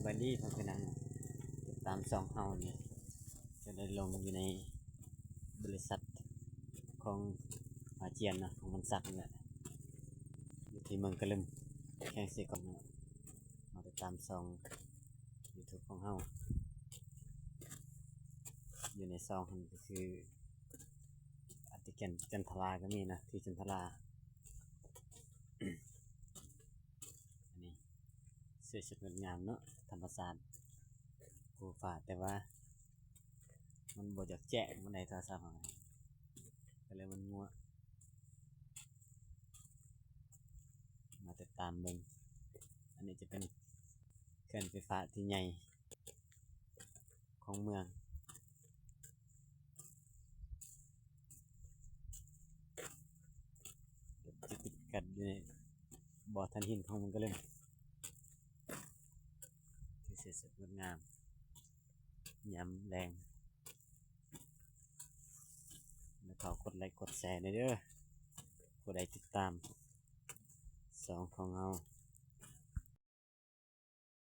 ສະບາຍດີພໍ່ແມ່ພີ່ນ້ອງ ຕິດຕາມຊ່ອງເຮົານີ້ ຈະໄດ້ລົງຢູ່ໃນບໍລິສັດຂອງອາຈຽນເນາະ ຂອງມັນສັກນີ້ແຫຼະ ຢູ່ທີ່ເມືອງກະລຶມ ແຂວງເຊກອງເນາະ. ມາຕິດຕາມຊ່ອງຢູທູບຂອງເຮົາ ຢູ່ໃນຊ່ອງຫັ້ນກໍຄື ອາຕິແກ່ນຈັນທະລາກໍມີນະ ທີ່ຈັນທະລາ ອັນນີ້ສວຍສົດງົດງາມເນາະ ທຳມະຊາດພູຜາ ແຕ່ວ່າມັນບໍ່ຢາກແຈ້ງປານໃດ ໂທລະສັບເຮົາກໍເລີຍມັນມົວ. ມາຕິດຕາມເບິ່ງ ອັນນີ້ຈະເປັນເຂື່ອນໄຟຟ້າທີ່ໃຫຍ່ ຂອງເມືອງ ຈະຕິດກັນຢູ່ໃນບໍ່ຖ່ານຫີນຂອງມັນກໍເລີຍ ທີ່ສວຍສົດງົດງາມຍາມແລງ ແລ້ວກໍກົດໄລກົດແຊແດ່ເດີ ຜູ້ໃດຕິດຕາມຊ່ອງຂອງເຮົາ.